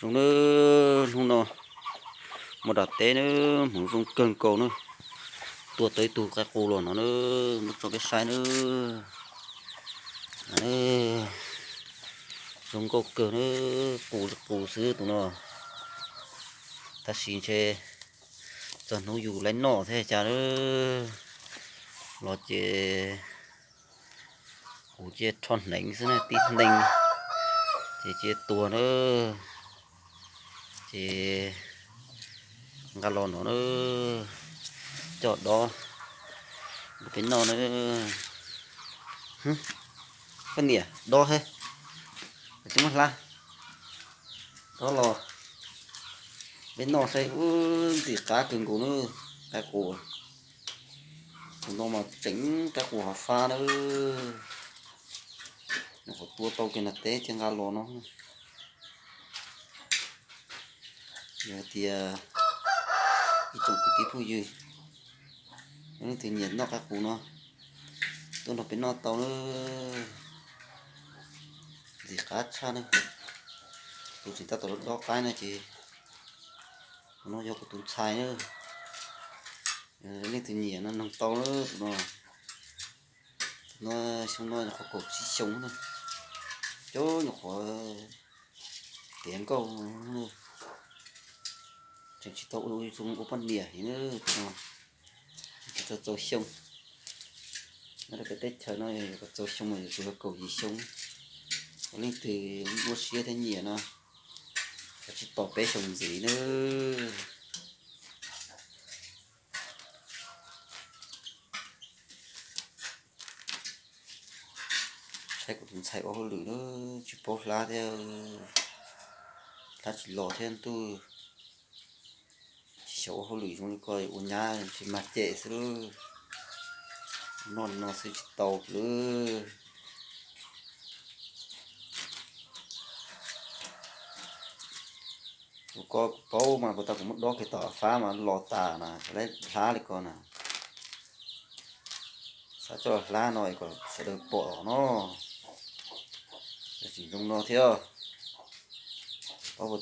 Zoo na, hnub no mus dam teb na, hmoov zoo kawg nkaus na. Tua tau ib tug qaib qus los no na, muab tso peb saib na. Zoo nkauj kawg na, qus li qus xwb tus no. Tab sis ntshe txog hnub yus laib noj thiab cas na. Los ces kuv cia rho hneev xwb na, tib hneev ces cia tuag na. Ces nqa los no na, coj dob rau peb noj na. Koj niam, dob thiab, twb muab hlab, dob los peb noj saib. Ub, ntxim qab kawg nkaus na, qaib qus. Tus no mas tseem qaib qus hov fab na. Nyuam qhuav tua tau kiag nram teb thiaj nqa los no. Yog hais tias ib tsoom kwv tij phooj ywg, leej twg nyiam noj qaib qus no, tuaj nrog peb noj tau na. Ntxim qab tshaj na. Kuv tseem tab tom dob qaib na ces tus no yog kuv tus ntxhais na. Leej twg nyiam no noog tau na tus no. Tus no xyoo no nyuam qhuav kaum tsib xyoo na. Cov nyuam qhuav tiav nkauj, tseem tsis tau ua zoo ua poj niam heev na. Tsis tau txaus xyoo. Nyob rau peb teb chaws no yog kom txaus xyoo mas yuav tsum yog kaum yim xyoo. Leej twg muaj siab thiab nyiam no, kav tsij tos peb xyoo ntxiv na. Saib kuv tus ntxhais ua hauj lwm na, tsis paub hlab thiab, hlab tsis los thiab ntuj. Tsis xyaum ua hauj lwm zoo li ko, ua nyab tsis mag cem xwb lub. Noj no xwb tsis tau lawm. Tus ko kuv paub mas puas tas kuv muab dob kiag tom fab mas los tas na, lawv hlab li ko na. Xav coj los hlab no es kom sawv daws pom no. Tseem zoo no thiab. Paub puas